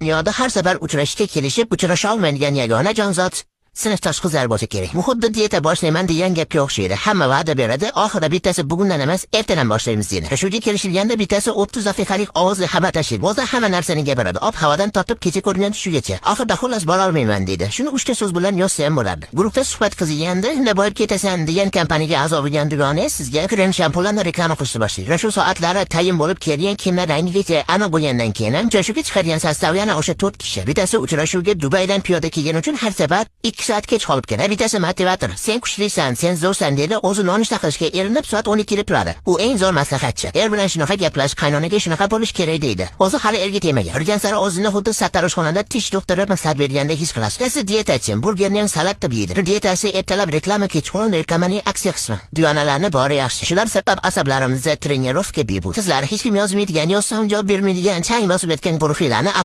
Dunyoda har safar uchrashishga kelishib, uchrasha olmaydigan yagona jonzot sinfdosh qizlar bo'lsa kerak. Bu xuddi dieta boshlayman degan gapga o'xshaydi. Hamma va'da beradi, oxirida bittasi bugundan emas, ertadan boshlaymiz deydi. Shunga kelishilganda bittasi 30 daqiqalik ovozli xabar tashlaydi. Bo'lsa hamma narsani gapiradi. Ob havodan tortib kecha ko'ringan tushigacha. Oxirida xullas borolmayman deydi. Shuni uchta so'z bilan yozsa ham bo'lardi. Guruhda suhbat qiziganda, "Unda borib ketasan" degan kompaniyaga a'zo bo'lgan dugona sizga krem shampunlarni reklama qilishni boshlaydi. Va shu soatlari tayin bo'lib kelgan kimlar rangigacha aniq bo'lgandan keyin ham uchrashuvga chiqadigan состав yana o'sha 4 kishi. Bittasi uchrashuvga Dubaydan piyoda kelgani uchun har safar 2 soat kech qolib keladi. Bittasi motivator. "Sen kuchlisan, sen zo'rsan" deydi, o'zi nonushta qilishga erinib soat 12 da turadi. U eng zo'r maslahatchi. Er bilan shunaqa gaplash, qaynonaga shunaqa bo'lish kerak deydi. O'zi hali erga tegmagan. Yurgan sari o'zini xuddi sartaroshxonada tish doktori maslahat bergandek his qilasiz. Bittasi dietachi, burgerni ham salat deb yeydi. Dietasi ertalab reklama, kechqurun reklamaning aksiya qismi. Dugonalarni bori yaxshi. Shular sabab asablarimizda тренировка bepul. Sizlar hech kim yozmaydigan, yozsam javob bermaydigan, chang bosib yotgan guruhlarni